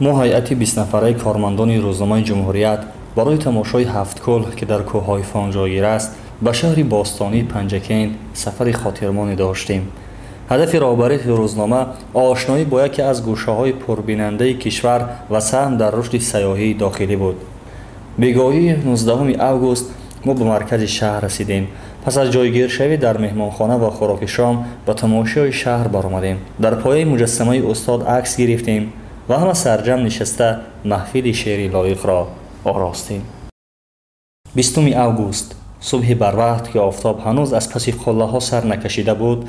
Мо ҳайати 20 нафараи кормандони рӯзномаи «Ҷумҳурият» барои тамошои Ҳафткӯл, ки дар кӯҳҳои Фон ҷойгир аст, ба шаҳри бостонии Панҷакент сафари хотирмоне доштем. Ҳадафи роҳбарияти рӯзнома ошноӣ бо яке аз гӯшаҳои пурбинандаи кишвар ва саҳм дар рушди сайёҳии дохилӣ буд. Бегоҳии 19 август мо ба маркази шаҳр расидем. Пас аз ҷойгиршавӣ дар меҳмонхона ва хӯроки шом ба тамошои шаҳр баромадем. Дар пояи муҷассамаи устод акс гирифтем ва ҳама сарҷамъ нишаста маҳфили шеъри лоиқро оростем. 20 август, субҳи барвақт, ки офтоб ҳанӯз аз паси қуллаҳо сар накашида буд,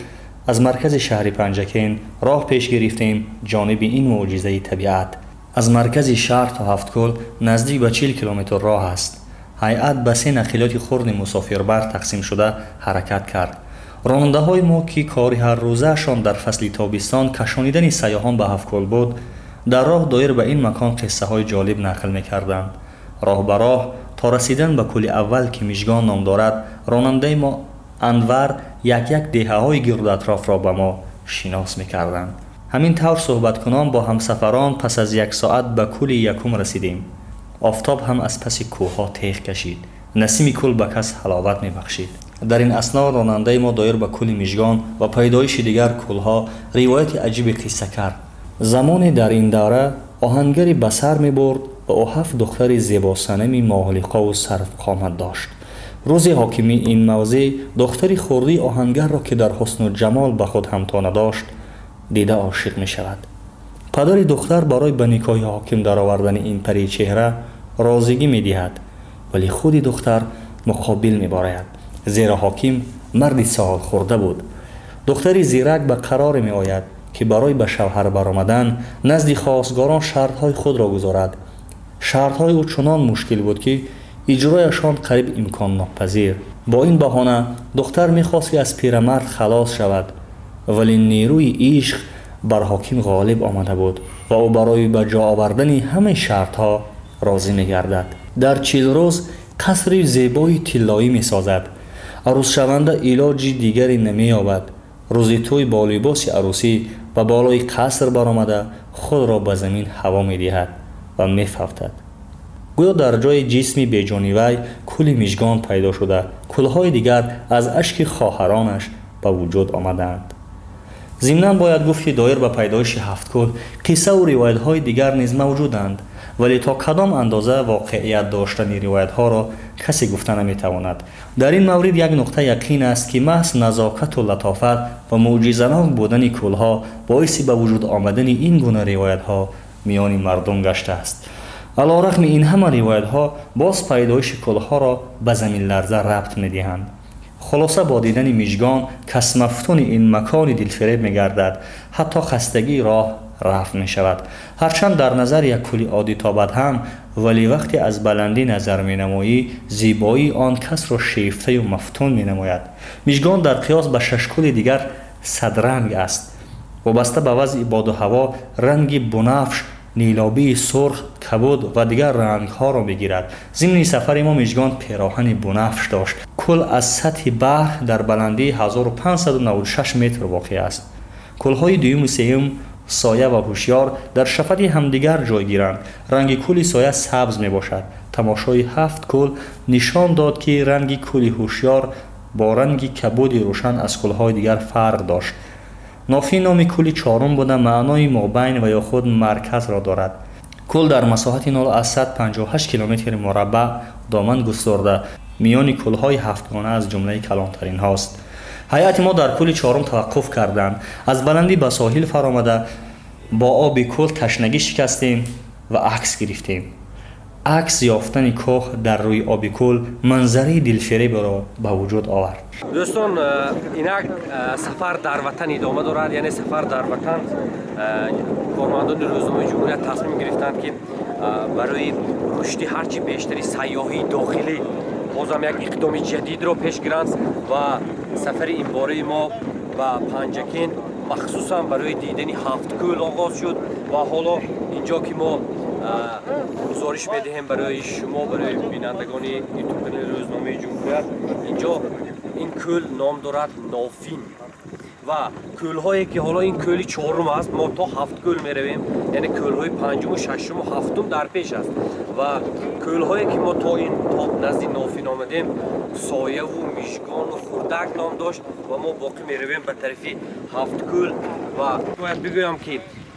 аз маркази шаҳри Панҷакент роҳ пеш гирифтем ҷониби ин мӯъҷизаи табиат. Аз маркази шаҳр то Ҳафткӯл наздик ба 40 километр роҳ аст. Ҳайат ба се нақлиёти хурди мусофирбар тақсим шуда ҳаракат кард. Ронандаҳои мо, ки кори ҳаррӯзаашон дар фасли тобистон кашонидани сайёҳон ба Ҳафткӯл буд, дар роҳ доир ба ин макон қиссаҳои ҷолиб нақл мекарданд. Роҳ ба роҳ то расидан ба кӯли аввал, ки Мижгон ном дорад, ронандаи мо Анвар як-як деҳаҳои гирду атрофро ба мо шинос мекарданд. Ҳамин тавр суҳбаткунон бо ҳамсафарон пас аз як соат ба кӯли якум расидем. Офтоб ҳам аз паси кӯҳҳо теғ кашид. Насими кӯл ба кас ҳаловат мебахшид. Дар ин асно ронандаи мо доир ба кӯли Мижгон ва пайдоиши дигар кӯлҳо ривояти аҷибе қисса кард. Замоне дар ин давра оҳангаре ба сар мебурд ва ӯ ҳафт духтари зебосанами моҳлиқову сарвқомат дошт. Рӯзе ҳокими ин мавзеъ духтари хурдии оҳангарро, ки дар ҳусну ҷамол ба худ ҳамто надошт, дида ошиқ мешавад. Падари духтар барои ба никоҳи ҳоким даровардани ин паричеҳра розигӣ медиҳад, вале худи духтар муқобил мебарояд, зеро ҳоким марди солхӯрда буд. Духтари зирак ба қароре меояд, ки барои ба шавҳар баромадан назди хостгорон шартҳои худро гузорад. Шартҳои ӯ чунон мушкил буд, ки иҷрояшон қариб имконнопазир. Бо ин баҳона духтар мехост, ки аз пирамард халос шавад, вале нерӯи ишқ бар ҳоким ғолиб омада буд ва ӯ барои ба ҷо овардани ҳамаи шартҳо розӣ мегардад. Дар 40 рӯз қасри зебои тиллоӣ месозад. Арӯсшаванда илоҷи дигаре намеёбад. Рӯзи тӯй бо либоси арӯсӣ ба болои қаср баромада, худро ба замин ҳаво медиҳад ва мефавтад. Гӯё дар ҷои ҷисми беҷони вай кӯли Мижгон пайдо шуда, кӯлҳои дигар аз ашки хоҳаронаш ба вуҷуд омадаанд. Зимнан бояд гуфт, ки доир ба пайдоиши Ҳафткӯл қиссаву ривоятҳои дигар низ мавҷуданд, вале то кадом андоза воқеият доштани ривоятҳоро касе гуфта наметавонад. Дар ин маврид як нуқта яқин аст, ки маҳз назокату латофат ва мӯъҷизанок будани кӯлҳо боиси ба вуҷуд омадани ин гуна ривоятҳо миёни мардум гаштааст. Алорағми ин ҳама ривоятҳо, боз пайдоиши кӯлҳоро ба заминларза рабт медиҳанд. Хулоса, бо дидани Мижгон кас мафтуни ин макони дилфиреб мегардад, ҳатто хастагии роҳ рафт мешавад. Ҳарчанд дар назар як кӯли оддӣ тобад ҳам, вале вақте аз баландӣ назар менамоӣ, зебоии он касро шефтаю мафтун менамояд. Мижгон дар қиёс ба шаш кӯли дигар садранг аст. Вобаста ба вазъи боду ҳаво ранги бунафш, нилобии сурх, кабуд ва дигар рангҳоро мегирад. Зимни сафари мо Мижгон пероҳани бунафш дошт. Кӯл аз сатҳи баҳр дар баландии 1596 метр воқеъ аст. Кӯлҳои дуюму сеюм, Соя ва Ҳушёр, дар шафати ҳамдигар ҷойгиранд. Ранги кӯли Соя сабз мебошад. Тамошои ҳафт кӯл нишон дод, ки ранги кӯли Ҳушёр бо ранги кабуди рӯшан аз кӯлҳои дигар фарқ дошт. Нофӣ номи кӯли чорум буда, маънои мобайн ва ё худ марказро дорад. Кӯл дар масоҳати 0,58 километри мураббаъ доман густурда, миёни кӯлҳои ҳафтгона аз ҷумлаи калонтаринҳост. Ҳайати мо дар кӯли чорум таваққуф карданд. Аз баландӣ ба соҳил фаромада, бо оби кӯл ташнагӣ шикастем ва акс гирифтем. Акс ёфтани кӯҳ дар рӯи оби кӯл манзараи дилфиреберо ба вуҷуд овард. Дӯстон, инак сафар дар ватан идома дорад, яъне сафар дар ватан. Кормандони рӯзномаи «Ҷумҳурият» тасмим гирифтанд, ки барои рушди ҳарчи бештари сайёҳии дохилӣ бозам як иқдоми ҷадидро пеш гиранд ва сафари инбораи мо ба Панҷакент махсусан барои дидани ҳафт кӯл оғоз шуд. Ва ҳоло инҷо ки мо гузориш медиҳем барои шумо, барои бинандагони ютуб канали рӯзномаи «Ҷумҳурият», инҷо ин кӯл ном дорад Нофин. Ва кӯлҳое, ки ҳоло ин кӯли чорум аст, мо то ҳафт кӯл меравем, яъне кӯлҳои панҷуму шашуму ҳафтум дар пеш аст. Ва кӯлҳое, ки мо то ин то назди Нофин омадем, Сояву Мижгону Хурдак ном дошт ва мо боқӣ меравем ба тарафи Ҳафткӯл. Ва бояд бигӯям, ки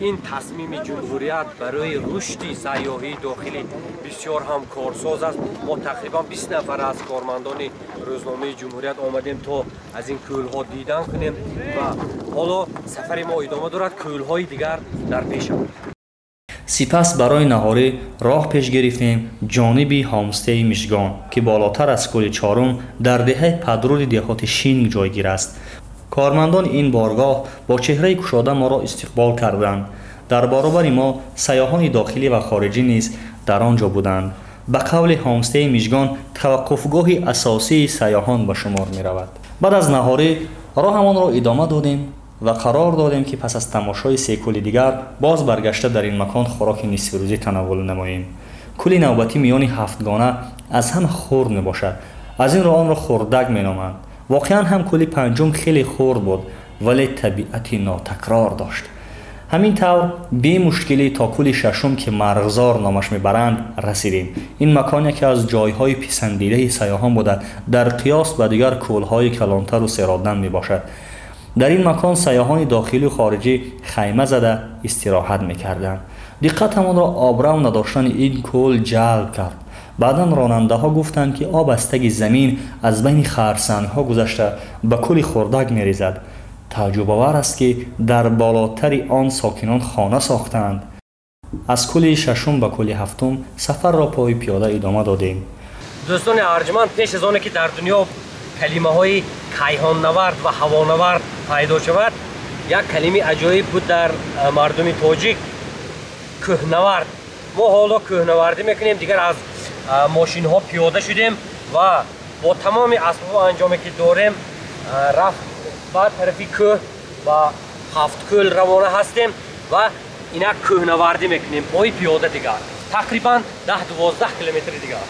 ин тасмими Ҷумҳурият барои рушди сайёҳии дохилӣ бисёр ҳам корсоз аст. Мо тақрибан 20 нафар аз кормандони рӯзномаи Ҷумҳурият омадем, то аз ин кӯлҳо дидан кунем ва ҳоло сафари мо идома дорад, кӯлҳои дигар дар пешанд. Сипас барои наҳорӣ роҳ пеш гирифтем ҷониби ҳомстеи Мижгон, ки болотар аз кӯли чорум дар деҳаи Падруди деҳоти Шинг ҷойгир аст. Кормандони ин боргоҳ бо чеҳраи кушода моро истиқбол карданд. Дар баробари мо сайёҳони дохилӣ ва хориҷӣ низ дар он ҷо буданд. Ба қавли ҳомстеи Мижгон таваққуфгоҳи асосии сайёҳон ба шумор меравад. Баъд аз наҳорӣ роҳамонро идома додем ва қарор додем, ки пас аз тамошои се кӯли дигар боз баргашта дар ин макон хӯроки нисфирӯзӣ танаввул намоем. Кӯли навбатӣ миёни ҳафтгона аз ҳама хурд мебошад, аз ин рӯ онро Хурдак меноманд. Воқеан ҳам кӯли панҷум хеле хурд буд, вале табиати нотакрор дошт. Ҳамин тавр бемушкилӣ то кӯли шашум, ки Марғзор номаш мебаранд, расидем. Ин макон яке аз ҷойҳои писандидаи сайёҳон буда, дар қиёс ба дигар кӯлҳои калонтару серодам мебошад. Дар ин макон сайёҳони дохилию хориҷӣ хайма зада истироҳат мекарданд. Диққатамонро обрав надоштани ин кӯл ҷалб кард. Баъдан ронандаҳо гуфтанд, ки об аз таги замин аз байни харсангҳо гузашта ба кӯли Хурдак мерезад. Тааҷҷубовар аст, ки дар болотари он сокинон хона сохтаанд. Аз кӯли шашум ба кӯли ҳафтум сафарро пои пиёда идома додем. Дӯстони арҷманд, пеш аз оне ки дар дунё калимаҳои кайҳоннавард ва ҳавонавард пайдо шавад, як калимаи аҷоиб буд дар мардуми тоҷик: кӯҳнавард. Мо ҳоло кӯҳнавардӣ мекунем. Дигар аз мошинҳо пиёда шудем ва бо тамоми асбобу анҷоме, ки дорем, рафт ба тарафи кӯҳ, ба Ҳафткӯл равона ҳастем ва инак кӯҳнавардӣ мекунем пои пиёда. Дигар тақрибан 10-12 километри дигар.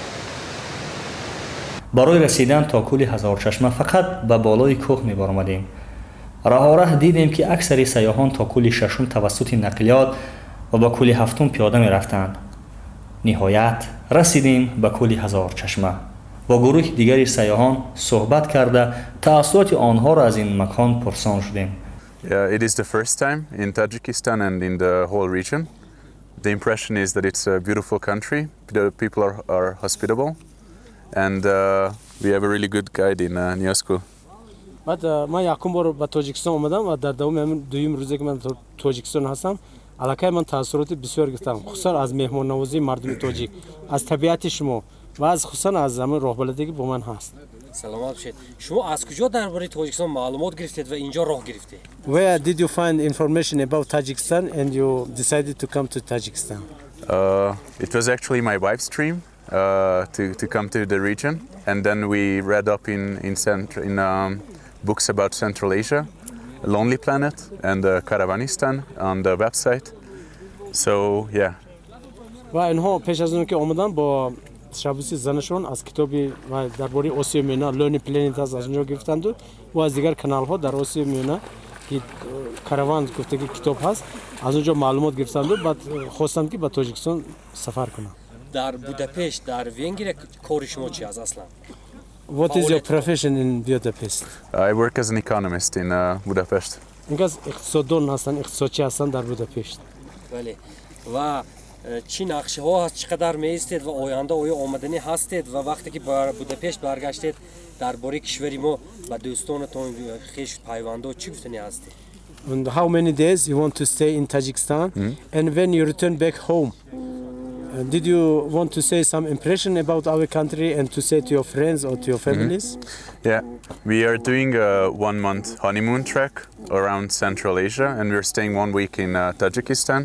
Барои расидан то кӯли Ҳазорчашма фақат ба болои кӯҳ мебаромадем. Раҳораҳ дидем, ки аксари сайёҳон то кӯли шашум тавассути нақлиёт ва ба кӯли ҳафтум пиёда мерафтанд. Ниҳоят расидем ба кӯли Ҳазорчашма. Бо гурӯҳи дигари сайёҳон суҳбат карда, таассуроти онҳоро аз ин макон пурсон шудем. It is the first time in Tajikistan and in the whole region. The impression is that it's a beautiful country. The people are hospitable, and we have a really good guide in Niasku. Баъд ман якум бор ба Тоҷикистон омадам ва дар давоми ҳамин дуюм рӯзе, ки ман Тоҷикистон ҳастам, аллакай ман таассуроти бисёр гирифтам, хусусан аз меҳмоннавозии мардуми тоҷик, аз табиати шумо ва аз хусусан аз ҳамин роҳбаладе, ки бо ман ҳаст. Саломат бошед. Шумо аз куҷо дар бораи Тоҷикистон маълумот гирифтед ва инҷо роҳ гирифтед? Where did you find information about Tajikistan and you decided to come to Tajikistan? It was actually my wife's dream to come to the region, and then we read up in books about Central Asia, Lonely Planet and Karavanistan on the website. So yeah. Ва инҳо пеш аз он ки омадан, бо ташаббуси занашон аз китоби дар бораи Осиёи Миёна, Lonely Planet аст, аз онҷо гирифтанду ва аз дигар каналҳо дар Осиёи Миёна, ки Караван гуфтаги китоб ҳаст, аз он ҷо маълумот гирифтанду баъд хостанд, ки ба Тоҷикистон сафар кунанд. Дар Будапешт, дар Венгрия кори шумо чи аст аслан? What is your profession in Budapest? I work as an economist in Budapest. Инкас иқтисоддон ҳастанд, иқтисодчӣ ҳастанд дар Будапешт. Бале, ва чӣ нақшаҳо ҳаст, чӣ қадар меистед ва оянда оё омаданӣ ҳастед? Ва вақте ки ба Будапешт баргаштед, дар бораи кишвари мо ба дӯстонатон, хешу пайвандо чӣ гуфтанӣ ҳастед? And how many days you want to stay in Tajikistan? And when you return back home, did you want to say some impression about our country and to say to your friends or to your families? Yeah, we are doing a one month honeymoon trek around Central Asia, and we're staying one week in Tajikistan.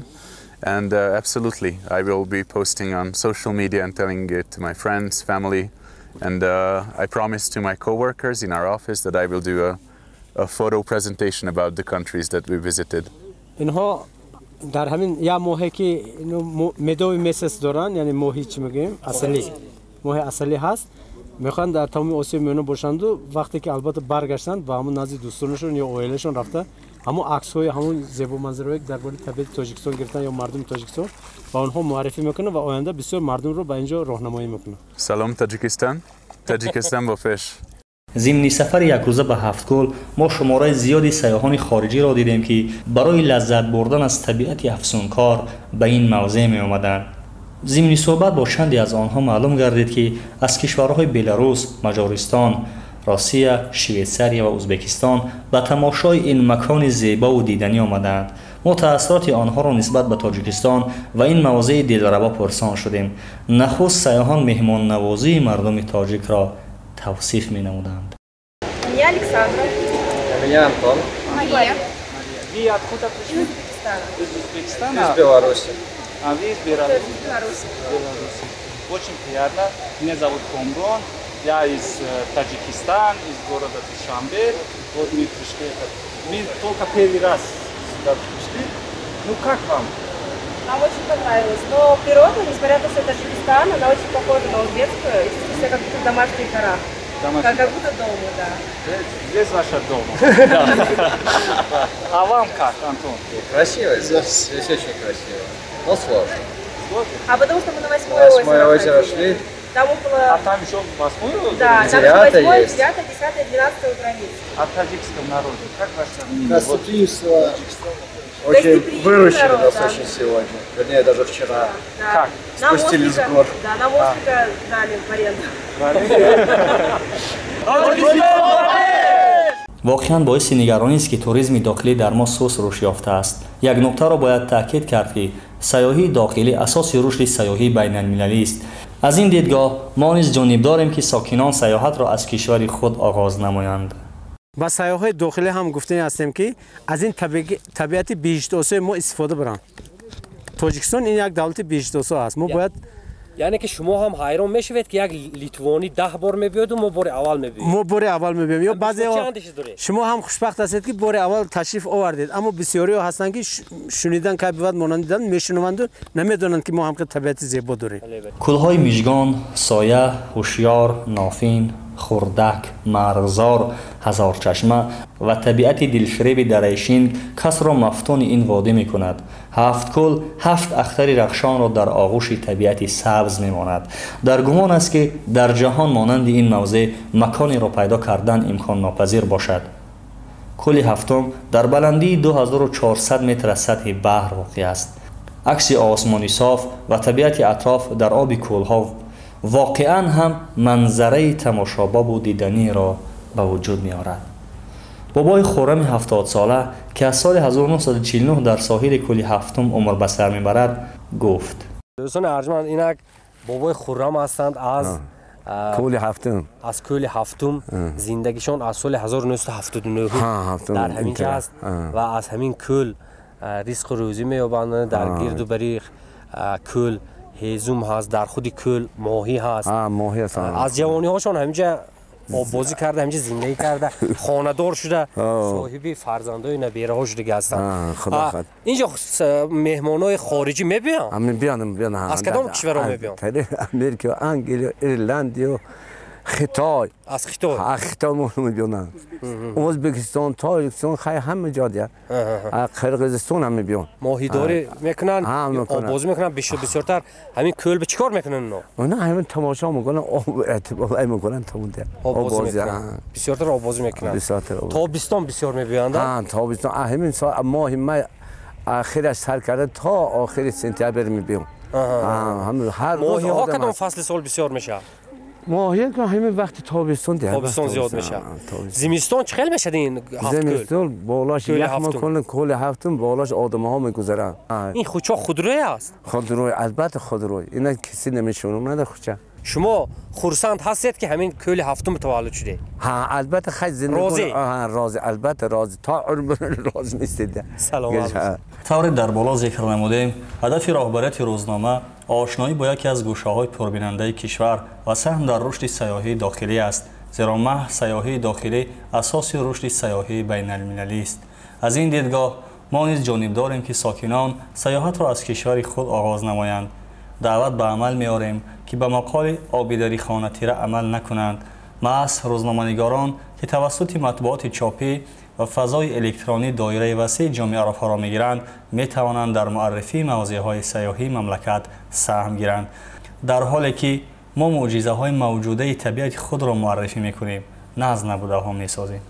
And absolutely, I will be posting on social media and telling it to my friends, family, and I promised to my coworkers in our office that I will do a photo presentation about the countries that we visited. Инҳо дар ҳамин як моҳе, ки медовый месяц доранд, яъне моҳи чӣ мегӯем, асалӣ, моҳи асалӣ ҳаст. Мехоҳанд дар тамоми Осиёи Миёна бошанду вақте ки албатта баргаштанд ба ҳамон назди дӯстонашон ё оилашон рафта ҳамон аксҳои ҳамон зебоманзараҳое ки дар бораи табиати Тоҷикистон гирифтан ё мардуми Тоҷикистон ба онҳо муаррифӣ мекунанд ва оянда бисёр мардумро ба инҷо роҳнамоӣ мекунанд. Салом Таҷикистон, Таҷикистон бо пеш. Зимни сафари якрӯза ба Ҳафткӯл мо шумораи зиёди сайёҳони хориҷиро дидем, ки барои лаззат бурдан аз табиати афсункор ба ин мавзеъ меомаданд. Зимни суҳбат бо чанде аз онҳо маълум гардид, ки аз кишварҳои Беларус, Маҷористон, Россия, Швейтсария ва Ӯзбекистон ба тамошои ин макони зебову диданӣ омадаанд. Мо таассуроти онҳоро нисбат ба Тоҷикистон ва ин мавзеи дилраба пурсон шудем. Нахуст сайёҳон меҳмоннавозии мардуми тоҷикро тавсиф менамуданд. Меня Александра. Меня Антон. Мария. Вы откуда пришли? Из Узбекистана. Из Узбекистана? Из Беларуси. А вы из Беларуси? Из Беларуси. Беларуси. Очень приятно. Меня зовут Комрон. Я из Таджикистана, из города Душанбе. Вот мы пришли. Мы только первый раз сюда пришли. Ну как вам? Нам очень понравилось. Но природа, несмотря на то, что это Таджикистан, она очень похожа на узбекскую. И чувствую себя как будто в домашних горах. Как будто дома, да. Здесь ваша дома. А вам как, Антон? Красиво здесь. Здесь очень красиво. Но сложно. А потому что мы на восьмое озеро шли. Там около... А там еще восьмое озеро? Да, там еще 8, 9, 10, 12 границ. А таджикском народе как ваше мнение? Гостеприимство. Очень выручили нас очень сегодня. Вернее, даже вчера. Как? Спустили с гор. Да, нам ослика дали в аренду. Воқеан боиси нигаронист, ки туризми дохилӣ дар мо суст рушд ёфтааст. Як нуқтаро бояд таъкид кард, ки сайёҳии дохилӣ асоси рушди сайёҳии байналмилалист. Аз ин дидгоҳ мо низ ҷонибдорем, ки сокинон сайёҳатро аз кишвари худ оғоз намоянд. Ба сайёҳҳои дохилӣ ҳам гуфтанӣ ҳастем, ки аз ин табиати биҳиштосои мо истифода баранд. Тоҷикистон ин як давлати биҳиштосо аст. Мо бояд яъне ки шумо ҳам ҳайрон мешавед, ки як литвонӣ 10 бор мебиёду мо бори аввал мебиёем. Мо бори аввал мебиёем. Ё баъзе шумо ҳам хушбахт ҳастед, ки бори аввал ташриф овардед, аммо бисёриҳо ҳастанд, ки шунидан кай бивад монанд дидан мешунаванду намедонанд, ки мо ҳам табиати зебо дорем. Кӯлҳои Мижгон, Соя, Ҳушёр, Нофин, Хурдак, Марғзор, Ҳазорчашма ва табиати дилфиреби Дарайшинг касро мафтуни ин водӣ мекунад. Ҳафткӯл ҳафт ахтари рахшонро дар оғӯши табиати сабз мемонад. Дар гумон аст, ки дар ҷаҳон монанди ин мавзеъ маконеро пайдо кардан имконнопазир бошад. Кӯли ҳафтум дар баландии 2400 метр аз сатҳи баҳр воқеъ аст. Акси осмони соф ва табиати атроф дар оби кӯлҳо воқеан ҳам манзараи тамошобобу диданиро ба вуҷуд меорад. Бобои Хуррами 70сола, ки аз соли 1949 дар соҳили кӯли ҳафтум умр ба сар мебарад, гуфт: дӯстони арҷманд, инак бобои Хуррам ҳастанд аз кӯли ҳафтум. Аз кӯли ҳафтум. Зиндагишон аз соли 1979 дар ҳамин ҷо аст ва аз ҳамин кӯл ризқу рӯзӣ меёбанд. Дар гирду бари кӯл ҳезум ҳаст, дар худи кӯл моҳӣ ҳаст. Аз ҷавониҳошон ҳаминҷа оббозӣ карда, ҳаминҷа зиндагӣ карда, хонадор шуда, соҳиби фарзандои набераҳо шудагӣ ҳастанд. Инҷо меҳмонҳои хориҷӣ мебиёнд? Аз кадом кишварҳо мебиёнд? Америка, Англия, Ирландия, Хитой. Аз Хитой? Аз Хитой мебиёнанд. Ӯзбекистон, Тоҷикистон, хай ҳама ҷо дия. Аз Қирғизистон ҳам мебиён. Моҳидорӣ мекунанд, оббозӣ мекунанд, бисёртар ҳамин кӯл ба чӣ кор мекунанд ино? Она ҳамин тамошо мекунанд, об эътибор мекунанд, тамом дия. Оббозӣ мекунанд. Бисёртар оббозӣ мекунанд. Тобистон бисёр мебиёнд? Тобистон ҳамин сол моҳи май охираш сар карда то охири сентябр мебиён. Моҳиҳо кадом фасли сол бисёр мешавад? Моҳӣ ки ҳамин вақти тобистон дия. Тобистон зиёд мешавад. Зимистон чӣ хел мешавад ин ҳафт кӯл? Зимистон болаш ях мекунад, кӯли ҳафтум болаш одамҳо мегузаранд. Ин хуча худрӯй аст? Худрӯй, албатта худрӯй. Ина касе намешунавад хуча. Шумо хурсанд ҳастед, ки ҳамин кӯли ҳафтум таваллуд шудед? Ҳа, албатта хай зиндагӣ. Розӣ? Ҳа, розӣ, албатта розӣ. То умр розӣ нестед. Саломат. Тавре дар боло зикр намудем, ҳадафи роҳбарияти рӯзнома ошноӣ бо яке аз гӯшаҳои пурбинандаи кишвар ва саҳм дар рушди сайёҳии дохилӣ аст, зеро маҳз сайёҳии дохилӣ асоси рушди сайёҳии байналмилалист. Аз ин дидгоҳ мо низ ҷонибдорем, ки сокинон сайёҳатро аз кишвари худ оғоз намоянд. даъват ба амал меорем, ки ба мақоли обидари хона тира амал накунанд. Маҳз рӯзноманигорон, ки тавассути матбуоти чопӣ ва фазои электронӣ доираи васеи ҷомеаро фаро мегиранд, метавонанд дар муаррифии мавзеъҳои сайёҳии мамлакат саҳм гиранд. Дар ҳоле ки мо мӯъҷизаҳои мавҷудаи табиати худро муаррифӣ мекунем, на аз набудаҳо месозем.